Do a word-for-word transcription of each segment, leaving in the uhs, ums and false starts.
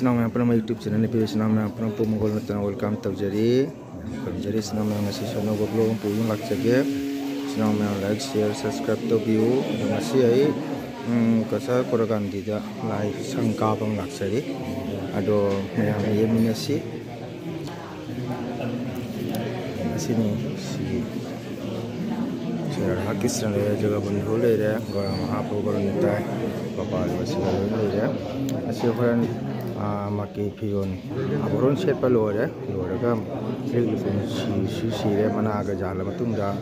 ꯏꯆꯤꯟ ꯏꯅꯥꯎ ꯃꯌꯥꯝ ꯄꯨꯝꯅꯃꯛ YouTube channel ꯅꯨꯄꯤ ꯏꯆꯤꯟ ꯏꯅꯥꯎ ꯃꯌꯥꯝ ꯄꯨꯝꯅꯃꯛꯄꯨ ꯃꯒꯣꯜ ꯅꯠꯇꯅ welcome ꯇꯧꯖꯔꯤ꯫ ꯌꯥꯝ ꯈꯨꯔꯨꯝꯖꯔꯤ꯫ ꯏꯆꯤꯟ ꯏꯅꯥꯎ ꯃꯌꯥꯝ, ꯉꯁꯤꯁꯨ ꯑꯅꯧꯕ vlog ꯑꯃ ꯄꯨꯗꯨꯅ ꯂꯥꯛꯆꯒꯦ꯫ ꯏꯆꯤꯟ ꯏꯅꯥꯎ ꯃꯌꯥꯝ like, share, subscribe ꯇꯧꯕꯤꯌꯨ꯫ ꯑꯗꯣ ꯉꯁꯤ ꯑꯩ, ꯎꯝ, ꯀꯁꯥꯔ ꯀꯣꯔꯒꯥꯟꯗꯤꯗ ꯂꯥꯏꯁꯪ ꯀꯥꯕ ꯑꯃ ꯂꯥꯛꯆꯔꯤ꯫ ꯑꯗꯣ ꯃꯌꯥꯝ ꯌꯦꯡꯃꯤꯟꯅꯁꯤ꯫ ꯑꯁꯤꯅꯤ ꯁꯤꯒꯤ ꯁꯤ ꯔꯥꯙꯥ ꯀ꯭ꯔꯤꯁꯅ ꯂꯩꯔꯦ, ꯖꯒꯕꯟꯙꯨ ꯂꯩꯔꯦ, ꯒꯧꯔ ꯃꯍꯥꯄ꯭ꯔꯚꯨ, ꯒꯧꯔ ꯅꯤꯇꯥꯏ, ꯒꯣꯄꯥꯜ ꯁꯤꯒ ꯂꯣꯏꯅ ꯂꯩꯔꯦ꯫ ꯑꯁꯤ ꯍꯣꯔꯦꯟ, ꯑꯥ, ꯃꯥꯒꯤ ꯐꯤꯔꯣꯟ, ꯑꯥ, ꯐꯤꯔꯣꯟ ꯁꯦꯠꯄ ꯂꯣꯏꯔꯦ꯫ ꯂꯣꯏꯔꯒ ꯂꯤꯛ ꯂꯤꯁꯤꯡ ꯁꯤ-, ꯁꯤ ꯁꯤꯔꯦ꯫ ꯃꯅꯥꯒ ꯌꯥꯜꯂ ꯃꯇꯨꯡꯗ,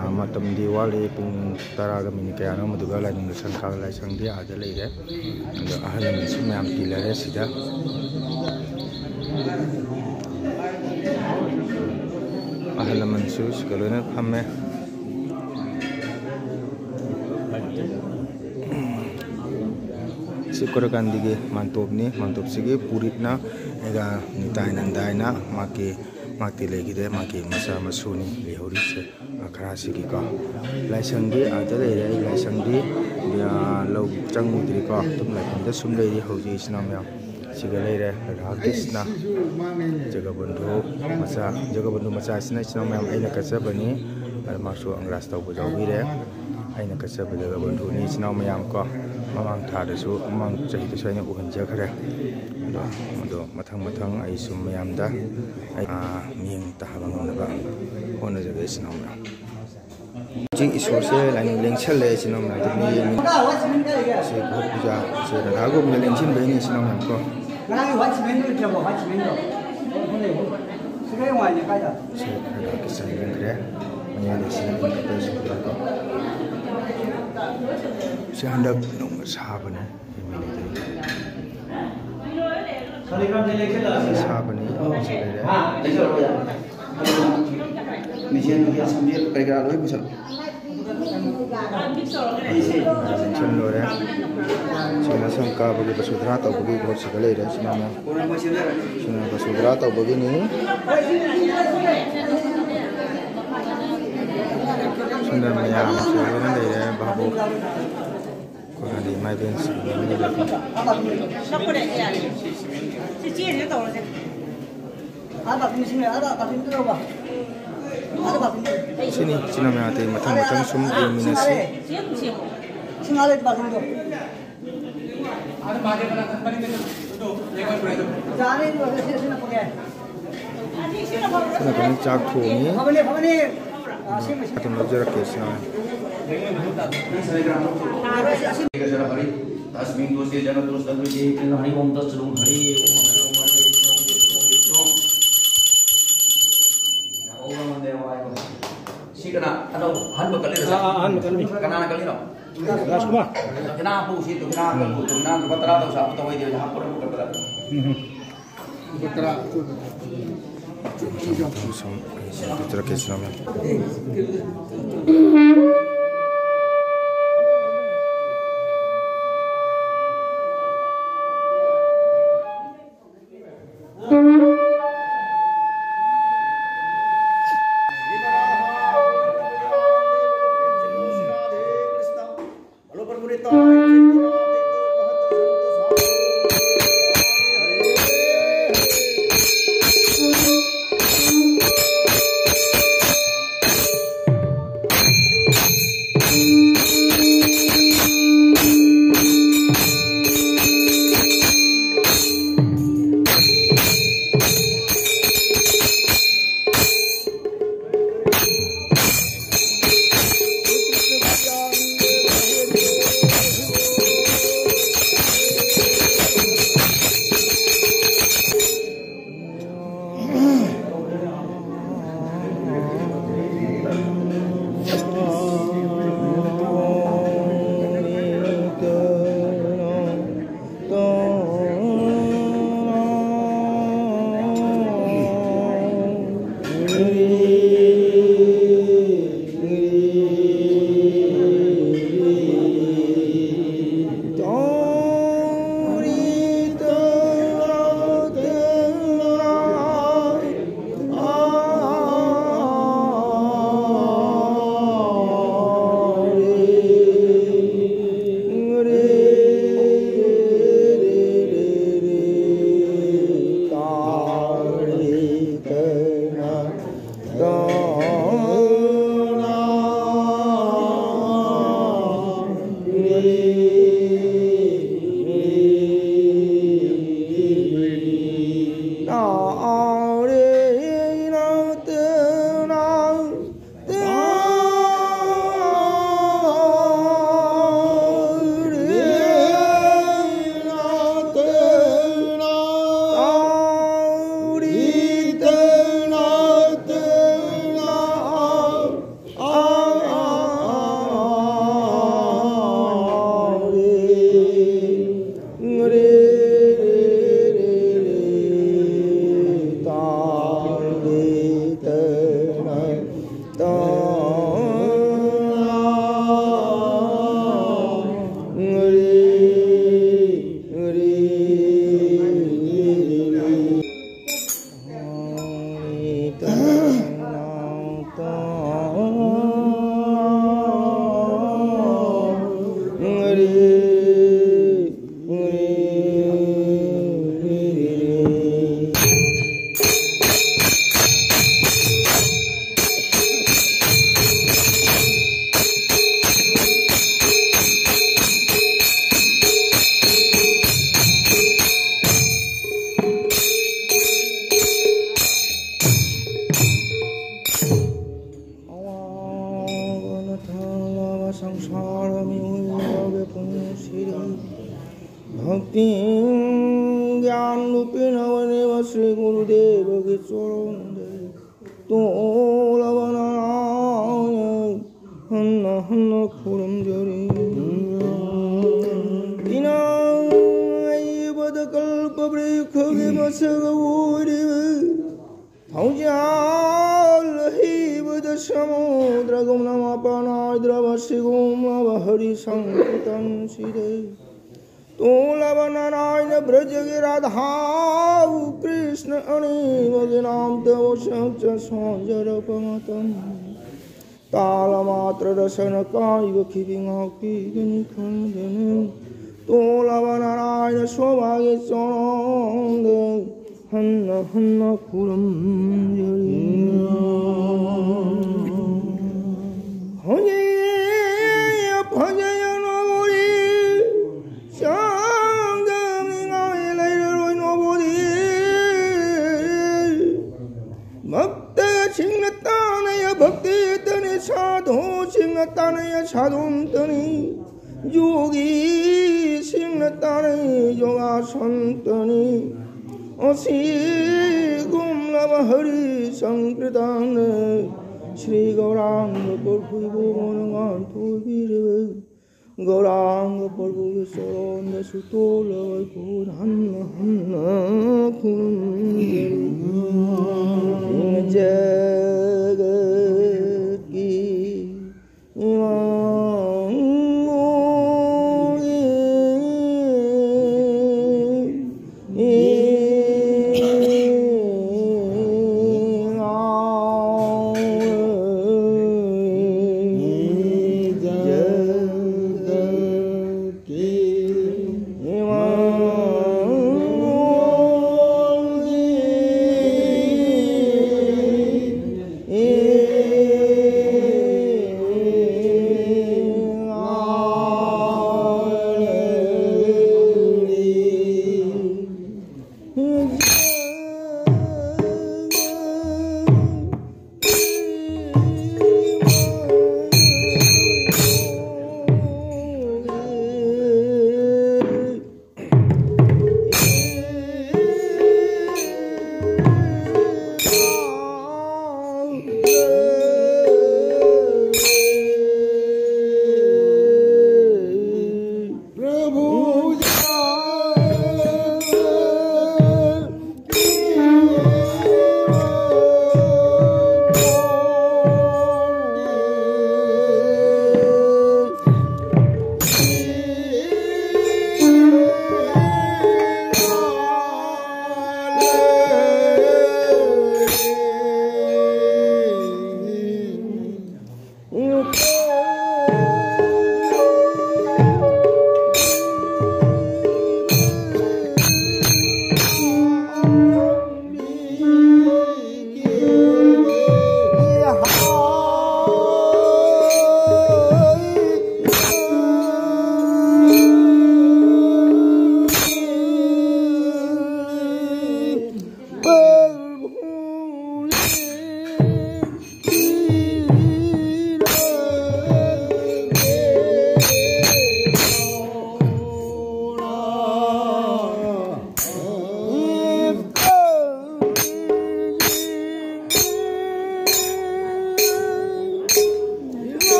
ꯑꯥ, ꯃꯇꯝꯗꯤ ꯋꯥꯠꯂꯤ꯫ ꯄꯨꯡ ꯇꯔꯥꯒ ꯃꯤꯅꯤꯠ ꯀꯌꯥꯅꯣ ꯑꯃꯗꯨꯒ ꯂꯥꯏꯅꯤꯡꯗ ꯁꯪꯈꯥ-, ꯂꯥꯏꯁꯪꯗꯤ ꯑꯥꯗ ꯂꯩꯔꯦ꯫ ꯑꯗꯣ ꯑꯍꯜ ꯂꯃꯟꯁꯨ ꯃꯌꯥꯝ ꯇꯤꯜꯂꯔꯦ ꯁꯤꯗ꯫ ꯑꯍꯜ ꯂꯃꯟꯁꯨ ꯁꯤꯒ ꯂꯣꯏꯅ ꯐꯝꯃꯦ꯫ ꯁꯤ ꯀꯣꯔꯀꯥꯟꯗꯤꯒꯤ ꯃꯥꯟꯇꯣꯞꯅꯤ꯫ ꯃꯥꯟꯇꯣꯞꯁꯤꯒꯤ ꯄꯨꯔꯤꯠꯅ ꯑꯩꯒ ꯅꯤꯇꯥꯏ ꯅꯟꯗꯥꯏꯅ ꯃꯍꯥꯛꯀꯤ, ꯃꯍꯥꯛꯇꯤ ꯂꯩꯈꯤꯗꯦ꯫ ꯃꯍꯥꯛꯀꯤ ꯃꯆꯥ ꯃꯁꯨꯅꯤ ꯂꯩꯍꯧꯔꯤꯁꯦ꯫ ꯑꯈꯔꯥꯁꯤꯒꯤꯀꯣ꯫ ꯂꯥꯏꯁꯪꯗꯤ ꯑꯥꯗ ꯂꯩꯔꯦ꯫ ꯑꯩ ꯂꯥꯏꯁꯪꯗꯤ, ꯑ, ꯂꯧ ꯆꯪꯉꯨꯗ꯭ꯔꯤꯀꯣ꯫ ꯑꯗꯨꯝ ꯂꯥꯏꯐꯝꯗ ꯁꯨꯝ ꯂꯩꯔꯤ ꯍꯧꯖꯤꯛ ꯏꯆꯤꯟ ꯏꯅꯥꯎ ꯃꯌꯥꯝ꯫ ꯁꯤꯒ ꯂꯩꯔꯦ ꯔꯥꯙꯥ ꯀ꯭ꯔꯤꯁꯅ꯫ ꯖꯒꯕꯟꯙꯨ ꯃꯆꯥ, ꯖꯒꯕꯟꯙꯨ ꯃꯆꯥꯁꯤꯅ ꯏꯆꯤꯟ ꯏꯅꯥꯎ ꯃꯌꯥꯝ ꯑꯩꯅ ꯀꯠꯆꯕꯅꯤ꯫ ꯑꯗ ꯃꯥꯁꯨ ꯑꯪꯒ꯭ꯔꯥꯁ ꯇꯧꯕ ꯌꯥꯎꯕꯤꯔꯦ꯫ ꯑꯩꯅ ꯀꯠꯆꯕ ꯖꯒꯕꯟꯙꯨꯅꯤ ꯏꯆꯤꯟ ꯏꯅꯥꯎ ꯃꯌꯥꯝ ꯀꯣ꯫ ꯃꯃꯥꯡ ꯊꯥꯗꯁꯨ, ꯃꯃꯥꯡ ꯆꯍꯤꯗꯁꯨ ꯑꯩꯅ ꯎꯍꯟꯖꯈ꯭ꯔꯦ꯫ ꯑꯗꯣ, ꯑꯗꯣ ꯃꯊꯪ ꯃꯊꯪ ꯑꯩ ꯁꯨꯝ ꯃꯌꯥꯝꯗ ꯑꯩ, ꯑꯥ, ꯃꯤꯠꯌꯦꯡ ꯇꯥꯍꯟꯕ ꯉꯝꯅꯕ ꯍꯣꯠꯅꯖꯒꯦ ꯏꯆꯤꯟ ꯏꯅꯥꯎ ꯃꯌꯥꯝ꯫ ꯍꯧꯖꯤꯛ ꯏꯁꯣꯔꯁꯦ ꯂꯥꯏꯅꯤꯡ ꯂꯦꯡꯁꯜꯂꯦ ꯏꯆꯤꯟ ꯏꯅꯥꯎ ꯃꯌꯥꯝ꯫ ꯑꯗꯨꯝ ꯌꯦꯡꯉꯤ꯫ ꯁꯤ ꯒꯣꯠ ꯄꯨꯖꯥ, ꯁꯤ ꯔꯥꯙꯥꯒꯣꯕꯤꯟꯗ ꯂꯦꯡꯁꯤꯟꯕꯩꯅꯤ ꯏꯆꯤꯟ ꯏꯅꯥꯎ ꯃꯌꯥꯝ ꯀꯣ꯫ ꯉꯔꯥꯡꯒꯤ ꯋꯥꯏꯠ ꯁꯤꯃꯦꯟꯗꯨ ꯂꯩꯇ꯭ꯔꯕꯣ? ꯋꯥꯏꯠ ꯁꯤꯃꯦꯟꯗꯣ? ꯁꯤ ꯀꯗꯥꯏ ꯋꯥꯏꯅꯦ, ꯀꯥꯏꯗ? ꯁꯤ ꯔꯥꯙꯥ ꯀ꯭ꯔꯤꯁꯅ ꯂꯦꯡꯈ꯭ꯔꯦ꯫ ꯃꯌꯥꯏꯗ ꯁꯤ ꯂꯦꯡꯈꯠꯄ ꯁꯨꯗ꯭ꯔꯥ ꯀꯣ꯫ ꯁꯤ ꯍꯟꯗꯛ ꯅꯧꯅ ꯁꯥꯕꯅꯦ꯫ ꯁꯥꯕꯅꯤ, ꯁꯤ ꯂꯩꯔꯦ꯫ ꯃꯤꯡꯁꯦꯟ, ꯃꯤꯡꯁꯦꯟ ꯁꯝꯖꯦꯠ ꯀꯔꯤ ꯀꯔꯥ ꯂꯣꯏ ꯄꯨꯁꯜꯂꯣ꯫ ꯃꯤꯡꯁꯦꯟ ꯂꯣꯏꯔꯦ꯫ ꯁꯤꯅ ꯁꯝ ꯀꯥꯕꯒꯤ ꯕꯁꯨꯙꯔꯥ ꯇꯧꯕꯒꯤ ꯃꯍꯨꯠ ꯁꯤꯗ ꯂꯩꯔꯦ꯫ ꯁꯤꯅ ꯑꯃꯨꯛ, ꯁꯤꯅ ꯕꯁꯨꯙꯔꯥ ꯇꯧꯕꯒꯤꯅꯤ꯫ ꯁꯣꯝꯗ ꯃꯌꯥꯝꯁꯦ ꯂꯣꯏꯅ ꯂꯩꯔꯦ꯫ ꯚꯥꯕꯣꯛ ꯃꯥꯗꯤ ꯏꯃꯥ ꯏꯕꯦꯟꯁꯤꯡ ꯂꯣꯏꯅ ꯂꯩ꯫ ꯂꯧꯈꯠꯂꯦ, ꯌꯥꯔꯦ꯫ ꯁꯤ ꯆꯦꯟꯁꯤꯗ ꯇꯧꯔꯁꯦ꯫ ꯑꯥ ꯕꯥꯇꯤꯟ ꯁꯤꯡꯅꯦ, ꯑꯥ ꯕꯥꯇꯤꯟꯗꯨ ꯂꯧꯕ꯫ ꯑꯥ ꯕꯥꯇꯤꯟꯗꯨ꯫ ꯁꯤꯅꯤ, ꯏꯆꯤꯟ ꯏꯅꯥꯎ ꯃꯌꯥꯝ ꯑꯇꯩ ꯃꯊꯪ ꯃꯊꯪ ꯁꯨꯝ ꯌꯦꯡꯃꯤꯟꯅꯁꯤ꯫ ꯁꯤ ꯑꯗꯨꯝ ꯁꯦꯝꯃꯣ꯫ ꯏꯁꯤꯡ ꯑꯥ ꯂꯩ ꯕꯥꯇꯤꯟꯗꯨ꯫ ꯌꯥꯔꯦ, ꯑꯗꯨ ꯑꯣꯏꯔꯗꯤ ꯁꯤ, ꯁꯤꯅ ꯐꯒꯦ꯫ ꯁꯤꯅ ꯀꯩꯅꯣ ꯆꯥꯛ ꯊꯣꯡꯉꯤ꯫ ꯐꯕꯅꯦ, ꯐꯕꯅꯦ꯫ ꯑꯥ, ꯁꯦꯝꯃꯣ, ꯁꯦꯝꯃꯣ꯫ ꯑꯗꯨꯝ ꯂꯧꯖꯔꯛꯀꯦ, ꯏꯆꯤꯟ ꯏꯅꯥꯎ꯫ तस्मिन् दोषे जनतोस्तद्विधि। हरि ओम तत्सर्वं हरि ओम, हरि ओम, हरि ओम, हरि ओम, हरि ओम। ꯁꯤ ꯀꯅꯥ? ꯑꯅꯧꯕ, ꯑꯍꯟꯕ ꯀꯠꯂꯤꯔꯣ? ꯑꯥ, ꯑꯥ, ꯑꯍꯟꯕ ꯀꯠꯂꯤ꯫ ꯀꯅꯥꯅ ꯀꯠꯂꯤꯅꯣ? ꯔꯥꯖꯀꯨꯃꯥꯔ꯫ ꯗꯈꯤꯅꯥ ꯍꯥꯞꯄꯨ, ꯁꯤ ꯗꯈꯤꯅꯥ ꯍꯥꯞꯄꯨ, ꯗꯈꯤꯅꯥ ꯂꯨꯄꯥ ꯇꯔꯥ ꯇꯧꯁꯦ, ꯍꯥꯞꯄꯨ, ꯇꯧ ꯍꯥꯏꯗꯦ, ꯍꯥꯞꯄꯨ, ꯍꯥꯞꯄꯨ, ꯀꯠꯄꯗ꯫ ꯎꯝ꯫ ꯂꯨꯄꯥ ꯇꯔꯥ꯫ ꯃꯊꯪ ꯁꯨꯝ ꯌꯦꯡꯕꯤꯔꯛꯀꯦ, ꯏꯆꯤꯟ ꯏꯅꯥꯎ ꯃꯌꯥꯝ꯫ ꯚꯛꯇꯤ ꯒ꯭ꯌꯥꯟ ꯔꯨꯄꯤꯅ ꯑꯣꯏꯔꯤꯕ ꯁ꯭ꯔꯤ ꯒꯨꯔꯨꯗꯦꯕꯒꯤ ꯆꯣꯔꯣꯟꯗ ꯇꯣꯜꯂꯕ ꯅꯥꯔꯥꯌ ꯍꯟꯅ ꯍꯟꯅ ꯈꯨꯔꯨꯝꯖꯔꯤ꯫ ꯏꯅꯥꯏꯕꯗ ꯀꯜꯄꯕ꯭ꯔꯤꯈꯒꯤ ꯃꯁꯛ ꯑꯣꯏꯔꯤꯕ ꯊꯧꯖꯥꯜ ꯍꯩꯕꯗ ꯁꯃꯨꯗ꯭ꯔꯒꯨꯝꯅ ꯃꯄꯥꯟ ꯅꯥꯏꯗ꯭ꯔꯕ ꯁꯤꯒꯨꯝꯂꯕ ꯍꯔꯤ ꯁꯪꯀꯤꯔꯇꯟꯁꯤꯗ ꯇꯣꯜꯂꯕ ꯅꯥꯔꯥꯌꯅ ꯕ꯭ꯔꯖꯒꯤ ꯔꯥꯙꯥꯕꯨ ꯀ꯭ꯔꯤꯁꯅ ꯑꯅꯤꯃꯛꯀꯤ ꯅꯥꯝꯇꯕꯨ ꯁꯛꯆ ꯁꯣꯟꯖꯔꯛꯄ ꯃꯇꯝ ꯇꯥꯂ ꯃꯥꯇ꯭ꯔ ꯔꯁꯅ ꯀꯥꯏꯕ ꯈꯤꯕꯤ ꯉꯥꯛꯄꯤꯒꯅꯤ ꯈꯟꯗꯅ ꯇꯣꯜꯂꯕ ꯅꯥꯔꯥꯌꯅ ꯁꯣꯚꯥꯒꯤ ꯆꯣꯔꯣꯟꯗ ꯍꯟꯅ ꯍꯟꯅ ꯈꯨꯔꯨꯝꯖꯔꯤ꯫ ꯍꯧꯖꯤꯛ ꯐꯖꯩ ꯅꯣꯕꯨꯔꯤ ꯆꯥꯡꯗꯝꯅꯤꯡꯉꯥꯏ ꯂꯩꯔꯔꯣꯏ ꯅꯣꯕꯨꯔꯤ꯫ ꯚꯛꯇꯁꯤꯡꯅ ꯇꯥꯅꯩ ꯚꯛꯇꯤꯇꯅꯤ, ꯁꯥꯙꯨꯁꯤꯡꯅ ꯇꯥꯅꯩ ꯁꯥꯙꯨꯇꯅꯤ, ꯌꯣꯒꯤꯁꯤꯡꯅ ꯇꯥꯅꯩ ꯌꯣꯒꯥꯁꯟꯇꯅꯤ꯫ ꯑꯁꯤꯒꯨꯝꯂꯕ ꯍꯔꯤ ꯁꯪꯀꯤꯔꯇꯟ ꯁ꯭ꯔꯤ ꯒꯧꯔꯥꯡꯒ ꯄ꯭ꯔꯚꯨꯕꯨ ꯃꯣꯏꯅ ꯉꯥꯟꯊꯣꯏꯕꯤꯔꯦ꯫ ꯒꯧꯔꯥꯡꯒ ꯄ꯭ꯔꯚꯨꯒꯤ ꯆꯣꯔꯣꯟꯗꯁꯨ ꯇꯣꯜꯂꯕ ꯑꯩꯈꯣꯏ ꯍꯟꯅ ꯍꯟꯅ ꯈꯨꯔꯨꯝꯖꯔꯤ꯫ ꯖꯒꯠꯀꯤ ꯏꯃꯥꯡꯒꯤ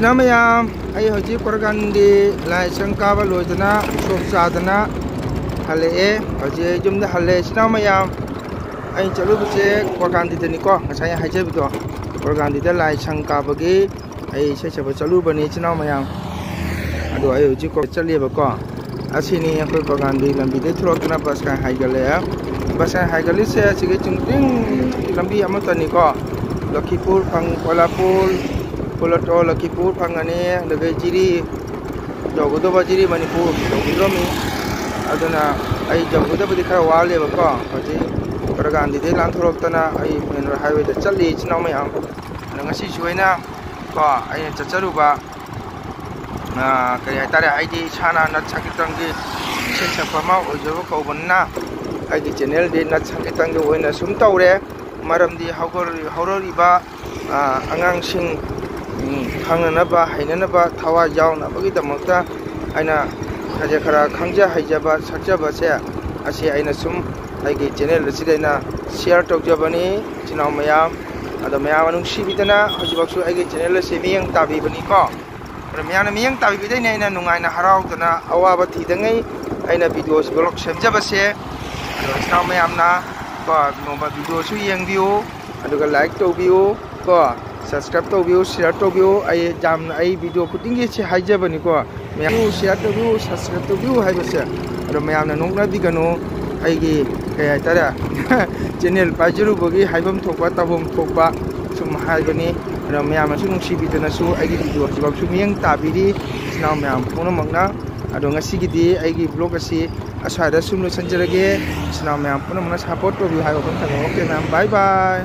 ꯏꯆꯤꯟ ꯏꯅꯥꯎ ꯃꯌꯥꯝ, ꯑꯩ ꯍꯧꯖꯤꯛ ꯀ꯭ꯋꯥꯔꯀꯥꯟꯗꯤ ꯂꯥꯏꯁꯪ ꯀꯥꯕ ꯂꯣꯏꯗꯅ ꯎꯁꯣꯞ ꯆꯥꯗꯅ ꯍꯜꯂꯛꯑꯦ꯫ ꯍꯧꯖꯤꯛ ꯑꯩ ꯌꯨꯝꯗ ꯍꯜꯂꯦ꯫ ꯏꯆꯤꯟ ꯏꯅꯥꯎ ꯃꯌꯥꯝ, ꯑꯩꯅ ꯆꯠꯂꯨꯕꯁꯦ ꯀ꯭ꯋꯥꯔꯀꯥꯟꯗꯤꯗꯅꯤꯀꯣ, ꯉꯁꯥꯏ ꯍꯥꯏꯖꯕꯗꯣ, ꯀ꯭ꯋꯥꯔꯀꯥꯟꯗꯤꯗ ꯂꯥꯏꯁꯪ ꯀꯥꯕꯒꯤ ꯑꯩ ꯏꯁꯩ ꯁꯛꯄ ꯆꯠꯂꯨꯕꯅꯤ ꯏꯆꯤꯟ ꯏꯅꯥꯎ ꯃꯌꯥꯝ꯫ ꯑꯗꯣ ꯑꯩ ꯍꯧꯖꯤꯛ ꯀꯣ ꯆꯠꯂꯦꯕꯀꯣ꯫ ꯑꯁꯤꯅꯤ ꯑꯩꯈꯣꯏ ꯀ꯭ꯋꯥꯔꯀꯥꯟꯗꯤ ꯂꯝꯕꯤꯗꯩ ꯊꯣꯛꯂꯛꯇꯅ ꯕꯁ ꯀꯥꯏ ꯍꯥꯏꯒꯠꯂꯛꯑꯦ꯫ ꯕꯁ ꯀꯥꯏ ꯍꯥꯏꯒꯠꯂꯤꯁꯦ ꯑꯁꯤꯒꯤ ꯆꯤꯡꯇꯤꯡ ꯂꯝꯕꯤ ꯑꯃꯠꯇꯅꯤꯀꯣ꯫ ꯂꯈꯤꯄꯨꯔ ꯐꯪ-, ꯀꯣꯂꯥꯄꯨꯔ, ꯄꯣꯂꯣꯇꯣ, ꯂꯈꯤꯄꯨꯔ ꯐꯪꯉꯅꯤ, ꯑꯗꯒꯤ ꯖꯤꯔꯤ ꯌꯧꯒꯗꯧꯕ, ꯖꯤꯔꯤ ꯃꯅꯤꯄꯨꯔ ꯌꯧꯒꯗꯧꯔꯝꯃꯤ꯫ ꯑꯗꯨꯅ ꯑꯩ ꯌꯧꯒꯗꯕꯗꯤ ꯈꯔ ꯋꯥꯠꯂꯦꯕꯀꯣ꯫ ꯍꯧꯖꯤꯛ ꯀ꯭ꯋꯥꯔꯀꯥꯟꯗꯤꯗꯩ ꯂꯥꯟꯊꯣꯔꯛꯇꯅ ꯑꯩ ꯃꯦꯟ ꯔꯣꯗ ꯍꯥꯏꯋꯦꯗ ꯆꯠꯂꯤ ꯏꯆꯤꯟ ꯏꯅꯥꯎ ꯃꯌꯥꯝ꯫ ꯑꯗꯣ ꯉꯁꯤꯁꯨ ꯑꯩꯅ ꯀꯣ ꯑꯩꯅ ꯆꯠꯆꯔꯨꯕ, ꯑ, ꯀꯔꯤ ꯍꯥꯏꯇꯥꯔꯦ, ꯑꯩꯗꯤ ꯏꯁꯥꯅ ꯅꯠ ꯁꯪꯀꯤꯔꯇꯟꯒꯤ ꯏꯁꯩ ꯁꯛꯄ ꯑꯃ ꯑꯣꯏꯖꯕ ꯀꯧꯕꯅꯤꯅ ꯑꯩꯒꯤ ꯆꯦꯅꯦꯜꯗꯤ ꯅꯠ ꯁꯪꯀꯤꯔꯇꯟꯒꯤ ꯑꯣꯏꯅ ꯁꯨꯝ ꯇꯧꯔꯦ꯫ ꯃꯔꯝꯗꯤ ꯍꯧꯒꯠ-, ꯍꯧꯔꯛꯂꯤꯕ, ꯑ, ꯑꯉꯥꯡꯁꯤꯡ, ꯎꯝ, ꯈꯪꯅꯅꯕ, ꯍꯩꯅꯅꯕ, ꯊꯋꯥꯏ ꯌꯥꯎꯅꯕꯒꯤꯗꯃꯛꯇ ꯑꯩꯅ ꯈꯖꯤꯛ ꯈꯔ ꯈꯪꯖ ꯍꯩꯖꯕ ꯁꯛꯆꯕꯁꯦ ꯑꯁꯤ ꯑꯩꯅ ꯁꯨꯝ ꯑꯩꯒꯤ ꯆꯦꯅꯦꯜ ꯑꯁꯤꯗ ꯑꯩꯅ ꯁꯤꯌꯔ ꯇꯧꯖꯕꯅꯤ ꯏꯆꯤꯟ ꯏꯅꯥꯎ ꯃꯌꯥꯝ꯫ ꯑꯗꯣ ꯃꯌꯥꯝꯅ ꯅꯨꯡꯁꯤꯕꯤꯗꯅ ꯍꯧꯖꯤꯛꯐꯥꯎꯁꯨ ꯑꯩꯒꯤ ꯆꯦꯅꯦꯜ ꯑꯁꯤ ꯃꯤꯠꯌꯦꯡ ꯇꯥꯕꯤꯕꯅꯤꯀꯣ꯫ ꯑꯗꯣ ꯃꯌꯥꯝꯅ ꯃꯤꯠꯌꯦꯡ ꯇꯥꯕꯤꯕꯗꯩꯅꯦ ꯑꯩꯅ ꯅꯨꯡꯉꯥꯏꯅ ꯍꯔꯥꯎꯗꯅ ꯑꯋꯥꯕ ꯊꯤꯗꯉꯩ ꯑꯩꯅ ꯚꯤꯗꯤꯑꯣ ꯕ꯭ꯂꯣꯛ ꯁꯦꯝꯖꯕꯁꯦ꯫ ꯑꯗꯣ ꯏꯆꯤꯟ ꯏꯅꯥꯎ ꯃꯌꯥꯝꯅ ꯀꯣ ꯅꯣꯡꯃ ꯚꯤꯗꯤꯑꯣꯁꯨ ꯌꯦꯡꯕꯤꯌꯨ, ꯑꯗꯨꯒ ꯂꯥꯏꯛ ꯇꯧꯕꯤꯌꯨ ꯀꯣ, ꯁꯕꯁꯀ꯭ꯔꯥꯏꯕ ꯇꯧꯕꯤꯌꯨ, ꯁꯤꯌꯔ ꯇꯧꯕꯤꯌꯨ꯫ ꯑꯩ ꯌꯥꯝꯅ, ꯑꯩ ꯚꯤꯗꯤꯑꯣ ꯈꯨꯗꯤꯡꯒꯤ ꯁꯤ ꯍꯥꯏꯖꯕꯅꯤꯀꯣ, ꯃꯌꯥꯝ ꯁꯤꯌꯔ ꯇꯧꯕꯤꯌꯨ, ꯁꯕꯁꯀ꯭ꯔꯥꯏꯕ ꯇꯧꯕꯤꯌꯨ ꯍꯥꯏꯕꯁꯦ꯫ ꯑꯗꯣ ꯃꯌꯥꯝꯅ ꯅꯣꯛꯅꯕꯤꯒꯅꯨ, ꯑꯩꯒꯤ ꯀꯩ ꯍꯥꯏꯇꯥꯔꯦ ꯆꯦꯅꯦꯜ ꯄꯥꯏꯖꯔꯨꯕꯒꯤ ꯍꯥꯏꯐꯝ ꯊꯣꯛꯄ ꯇꯧꯐꯝ ꯊꯣꯛꯄ ꯁꯨꯝ ꯍꯥꯏꯕꯅꯤ꯫ ꯑꯗꯣ ꯃꯌꯥꯝꯅꯁꯨ ꯅꯨꯡꯁꯤꯕꯤꯗꯅꯁꯨ ꯑꯩꯒꯤ ꯚꯤꯗꯤꯑꯣ ꯍꯧꯖꯤꯛꯐꯥꯎꯁꯨ ꯃꯤꯠꯌꯦꯡ ꯇꯥꯕꯤꯔꯤ ꯏꯆꯤꯟ ꯏꯅꯥꯎ ꯃꯌꯥꯝ ꯄꯨꯝꯅꯃꯛꯅ꯫ ꯑꯗꯣ ꯉꯁꯤꯒꯤꯗꯤ ꯑꯩꯒꯤ ꯕ꯭ꯂꯣꯛ ꯑꯁꯤ ꯑꯁ꯭ꯋꯥꯏꯗ ꯁꯨꯝ ꯂꯣꯏꯁꯤꯟꯖꯔꯒꯦ꯫ ꯏꯆꯤꯟ ꯏꯅꯥꯎ ꯃꯌꯥꯝ ꯄꯨꯝꯅꯃꯛꯅ ꯁꯞꯄꯣꯔꯠ ꯇꯧꯕꯤꯌꯨ ꯍꯥꯏꯕ ꯋꯥꯐꯝ ꯊꯝꯖꯒꯦ꯫ ꯑꯣꯀꯦ ꯃꯌꯥꯝ, ꯕꯥꯏ ꯕꯥꯏ꯫